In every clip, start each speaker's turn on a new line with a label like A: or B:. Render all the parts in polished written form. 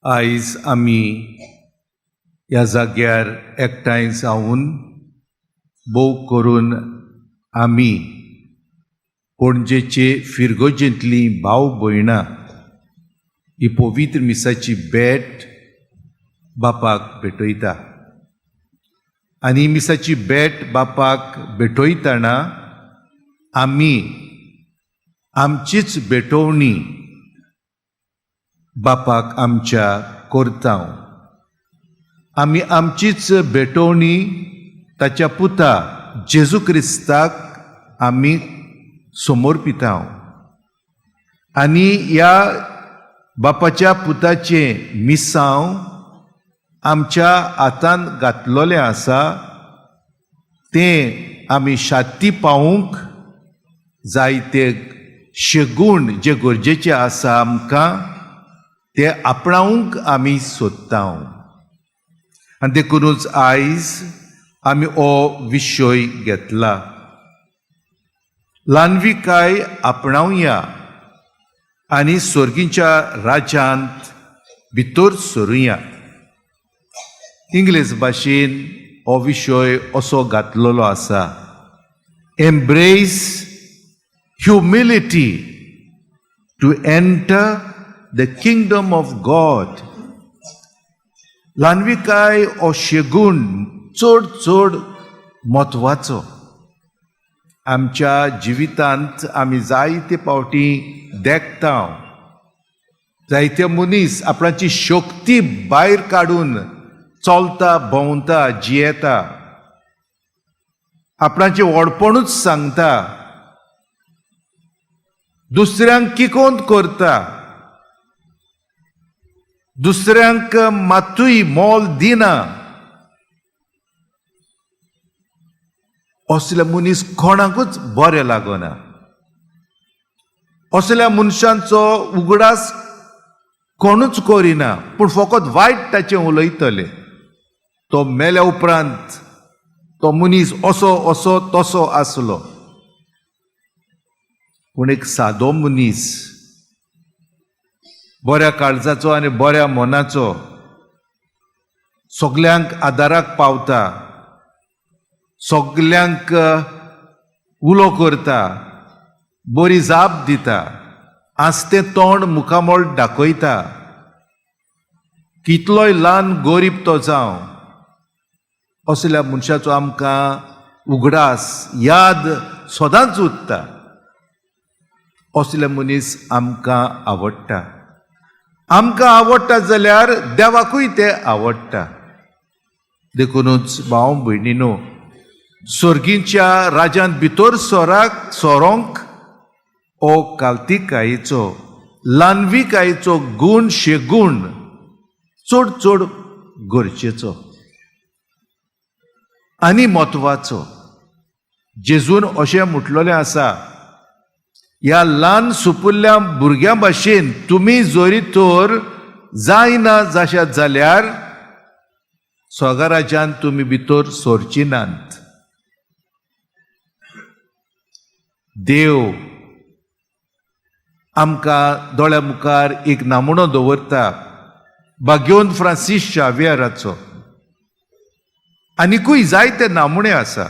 A: आयज आमी ह्या जाग्यार एकठांय जावन भोव करून आमी पणजेचे फिरगोजेंतलीं भाव भयणां ही पवित्र मिसाची भेट बापाक भेटयता आनी मिसाची भेट बापाक भेटयतना आमी आमचीच भेटवणी बापाक आमच्या करता. आमी आमचीच भेटवणी ताच्या पुता जेजू क्रिस्ताक आमी समर्पिता आनी ह्या बापाच्या पुताचें मिसांव आमच्या हातान घातलेलें आसा, तें आमी शाती पावूंक जायते शेगूण जे गरजेचे आसा आमकां ते आपणावंक आमी सोदता. आनी देखूनच आयज आमी हो विशय घेतला, ल्हानविकाय आपणावया आनी स्वर्गीच्या राज्यांत भितर सरुया. इंग्लीश भाशेन हो विशय असो घातलेलो आसा, Embrace humility to enter the kingdom of God. ल्हानविकाय हो शेगूण चड चड म्हत्वाचो. आमच्या जिवितांत आमी जायते फावटी देखता, जायते मनीस आपणाची शक्ती भायर काडून चलता, भोंवता, जियेता, आपणाचें व्हडपणूच सांगता, दुसऱ्यांक किकोंत करता, दुसऱ्यांक मातूय मोल दिना. असले मनीस कोणाकूच बरें लागना. असल्या मनशांचो उगडास कोणूच करिना, पूण फकत वायट ताचें उलयतले. तो मेल्या उपरांत तो मनीस असो असो तसो आसलो. पूण एक सादो मनीस, बऱ्या काळजाचो आनी बऱ्या मनाचो, सगल्यांक आदाराक पावता, सगल्यांक उलो करता, बरी जाप दिता, आसतें तोंड मुखामळ दाखयता, कितलोय ल्हान गरीब तो जावं, असल्या मनशाचो आमकां उगडास याद सदांच उरता. असले मनीस आमकां आवडटा. आमकां आवडटा जाल्यार देवाकूय ते आवडटा. देखूनच भाव भयणीनो, सर्गीच्या राज्यांत भितर सोराक सोरोंक हो कालतिकायेचो, ल्हानविकायेचो गूण शेगूण चड चड गरजेचो आनी म्हत्वाचो. जेजून अशें म्हटलेलें आसा, ह्या ल्हान सुपुल्ल्या भुरग्यां भाशेन तुमी जरी तर जायना जाशात जाल्यार स्वर्गा राज्यांत तुमी भितर सरची नात. देव आमकां दोळ्या मुखार एक नामुणो दवरता, भाग्योन फ्रांसीस शावियराचो. आनिकूय जायते नामुणे आसा,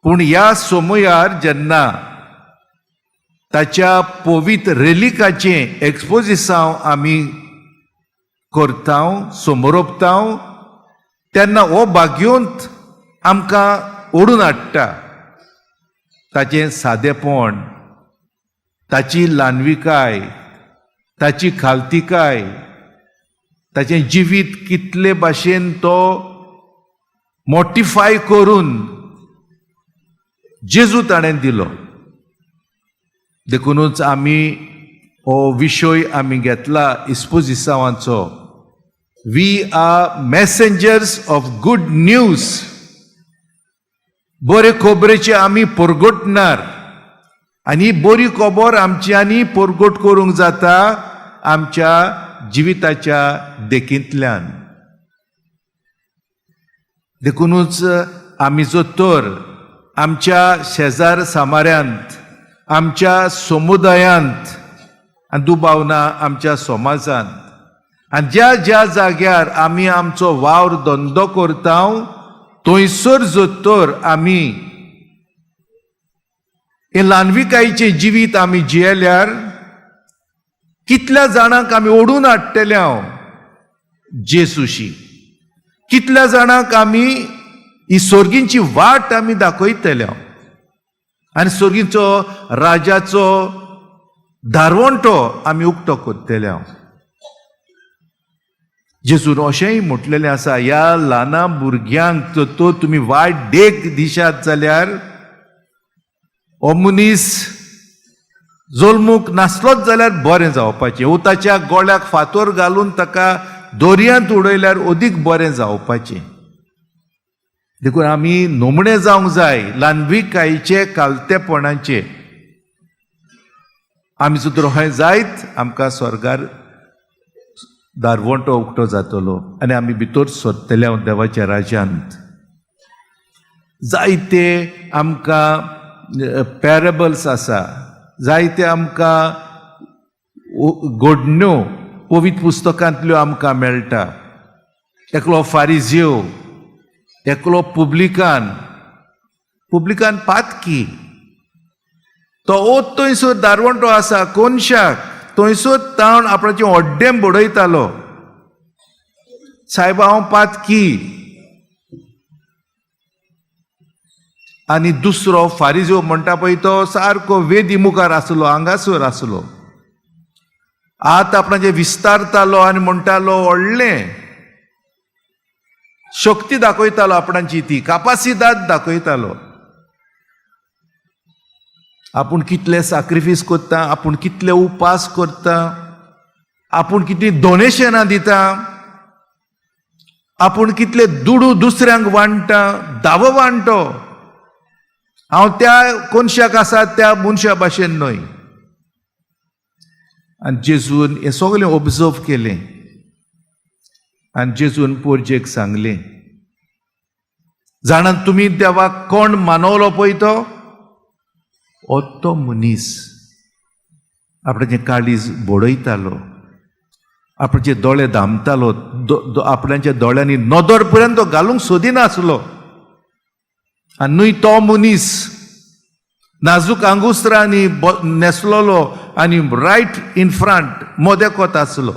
A: पूण ह्या समयार जेन्ना ताच्या पवित्र रेलिकाचें एक्सपोजिसांव आमी करता, समोरपता, तेन्ना हो भाग्योंत आमकां ओडून हाडटा. ताचें सादेपण, ताची ल्हानविकाय, ताची खालतिकाय, ताचें जिवीत कितले भाशेन तो मोटिफाय करून जेजू ताणें दिलो. देखूनच आमी हो विशय आमी घेतला इस्पोजिसांवाचो, We are messengers of good news. बरे खबरेचे आमी परगटणार आनी बरी खबर आमच्यांनी परगट करूंक जाता आमच्या जिविताच्या देखींतल्यान. देखूनच आमी जो तर आमच्या शेजार सामाऱ्यांत, आमच्या समुदायांत आनी दुबाव ना आमच्या समाजांत आनी ज्या ज्या जाग्यार आमी आमचो वावर धंदो करता थंयसर जर तर आमी हें ल्हानविकायेचें जिवीत आमी जियेल्यार कितल्या जाणांक आमी ओडून हाडटले हांव जेसूशी, कितल्या जाणांक आमी ही सर्गींची वाट आमी दाखयतले हांव आनी सर्गींचो राजाचो दारवंटो आमी उक्तो करतले हांव. जेजून अशेंय म्हटलेलें आसा, ह्या ल्हाना भुरग्यांक जर तर तुमी वायट देख दिशात जाल्यार हो मनीस जल्मूक नासलोच जाल्यार बरें जावपाचें, वो ताच्या गोळ्याक फातोर घालून ताका दर्यांत उडयल्यार अदीक बरें जावपाचें. देखून आमी नमणे जावंक जाय ल्हानविकायेचे कालतेपणाचे. आमी जर हय जायत आमकां स्वर्गार दारवंटो उक्तो जातलो आनी आमी भितर सरतले देवाच्या राज्यांत. जायते आमकां पॅरेबल्स आसा, जायते आमकां घडण्यो पवित्र पुस्तकांतल्यो आमकां मेळटा. एकलो फारिजियो, एकलो पुब्लिकान, पुब्लिकान पातकी, तो ओत थंयसर दारवंटो आसा कोनशाक, थंयसर तावन आपणाचें हड्डें बडयतालो, सायबा हांव पातकी. आनी दुसरो फारिजो म्हणटा पळय तो सारको वेदी मुखार आसलो, हांगासर आसलो, आतां आपणाचें विस्तारतालो आनी म्हणटालो व्हडलें शक्ती दाखयतालो, आपणाची ती कापासिदाद दाखयतालो, आपूण कितले साक्रिफीस करता, आपूण कितले उपास करता, आपूण कितली डोनेशनां दिता, आपूण कितले दुडू दुसऱ्यांक वांट्टा, दावो वांटो, हांव त्या कोनशाक आसा त्या मनशा भाशेन न्हय. आनी जेजून हें सगळें ऑब्जर्व केलें आनी जेजून पोरजेक सांगलें, जाणा तुमी देवाक कोण मानवलो पळय तो हो तो मनीस आपणाचें काळीज बडयतालो, आपणाचे दोळे दामतालो, आपणाच्या दोळ्यांनी नदर पर्यंत तो घालूंक सोदिनासलो. आनी न्हय तो मनीस नाजूक आंगुस्त्रांनी न्हेसलेलो आनी रायट इन फ्रंट मोदेकोत आसलो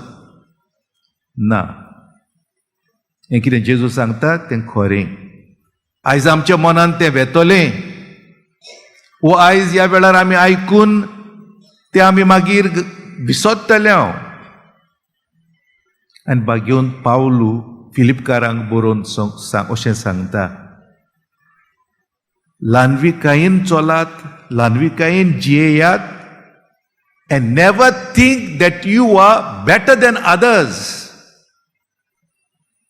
A: ना. हें कितें जेजू सांगता तें खरें. आयज आमच्या मनान तें वेतलें वो आयज ह्या वेळार आमी आयकून तें आमी मागीर विसरतले हांव. आनी बागेवन पावलू फिलिपकारांक बरोवन अशें सांगता, ल्हानविकायेन चलात, ल्हानविकायेन जियेयात, and never think that you are better than others.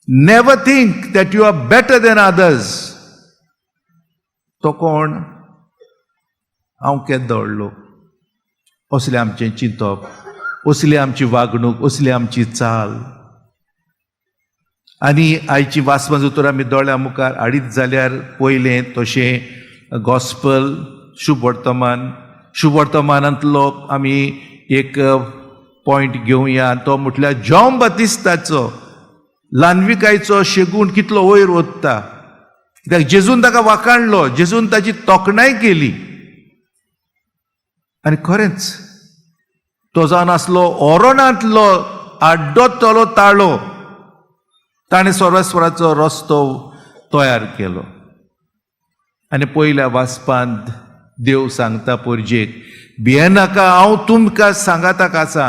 A: Never think that you are better than others. तो कोण, हांव केदो व्हडलो, असलें आमचें चिंतप, असली आमची वागणूक, असली आमची चाल. आनी आयची वाचपां जर तर आमी दोळ्या मुखार हाडीत जाल्यार पयलें तशें गॉस्पल शुभवर्तमान, शुभवर्तमानांतलो आमी एक पॉयंट घेवया, तो म्हटल्यार जॉन बातिस्ताचो ल्हानविकायचो शेगूण कितलो वयर वता, कित्याक जेजून ताका वाखाणलो, जेजून ताची तोखणाय केली. आनी खरेंच तो जावन आसलो ओरोणांतलो आड्डोतलो ताळो, ताणें सर्वेस्वराचो रस्तो तयार केलो. आनी पयल्या वाचपांत देव सांगता पोरजेक, भियेनाका, हांव तुमकां सांगाताक आसा,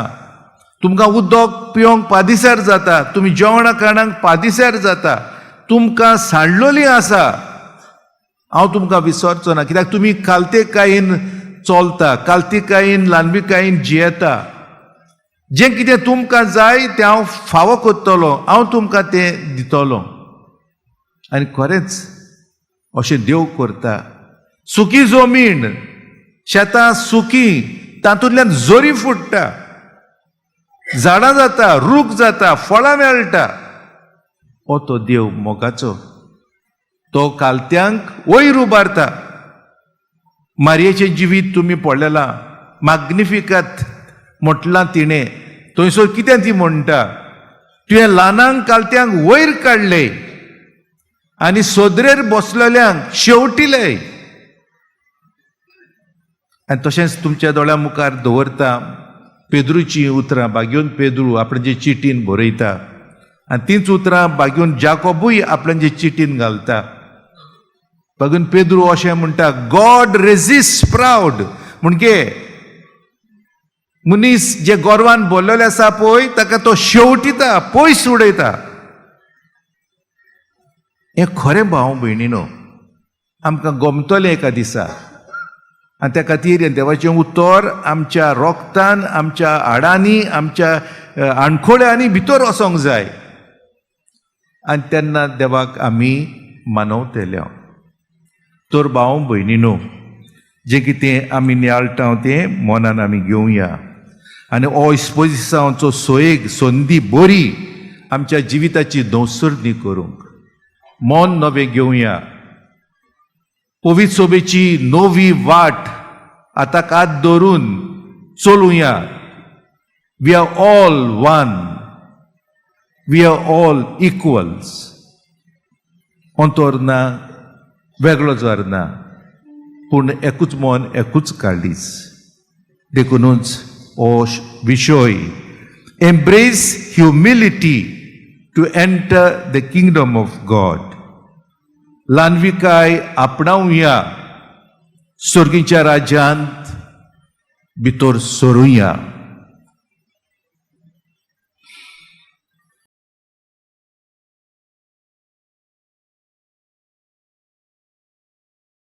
A: तुमकां उदक पिवंक पादिसार जाता, तुमी जेवणा खाणांक पादिसार जाता, तुमकां सांडलोली आसा, हांव तुमकां विसरचो ना, कित्याक तुमी कालतेकायेन चलता, कालतिकायेन ल्हानविकायेन जियेता, जें कितें तुमकां जाय तें हांव फावो करतलो, हांव तुमकां तें दितलो. आनी खरेंच अशें देव करता. सुकी जमीन, शेतां सुकी, तातूंतल्यान जोरी फुट्टा, झाडां जाता, रूख जाता, फळां मेळटा. हो तो देव मोगाचो, तो कालत्यांक वयर उबारता. मारयेचें जिवीत तुमी पळयलां, माग्निफिकात म्हटलां तिणें, थंयसर कितें ती म्हणटा, तुवें ल्हानांक कालत्यांक वयर काडले आनी सोदरेर बसलेल्यांक शेवटिले. आनी तशेंच तुमच्या दोळ्या मुखार दवरता पेद्रूचीं उतरां. बागेवन पेद्रू आपणाचे चिटीन बरयता आनी तींच उतरां बागेवन जाकोबूय आपणाचे चिटीन घालता. बागून पेद्रू अशें म्हणटा, "गॉड रेजिस्ट प्रावड." म्हणजे मनीस जे गोरवान बोल्लेले आसा पळय, ताका तो शेवटिता, पयस उडयता. हें खरें, भाव भयणीनो, आमकां गोमतलें एका दिसा. आनी त्या खातीर हें देवाचें उतर आमच्या रोगतान, आमच्या हाडांनी, आमच्या आणखोळ्यांनी भितर वचोंक जाय आनी तेन्ना देवाक आमी मानवतले. तर भाव भयणीनो, जें कितें आमी नियाळटा तें मनान आमी घेवया आनी हो इस्पोजिसांवाचो सोयेग, संदी बरी आमच्या जिविताची दवसरणी करूंक मन नवें घेवया. पवित्र सोबेची नवी वाट आतां हात धरून चलुया. We are all one, we are all equals. अंतर ना, वेगळो जर ना, पूण एकूच मन, एकूच काळीज. देखुनूच हो विशय, "Embrace humility to enter the kingdom of God", ल्हानविकाय आपणावया, सर्गीच्या राज्यांत भितर सरुया.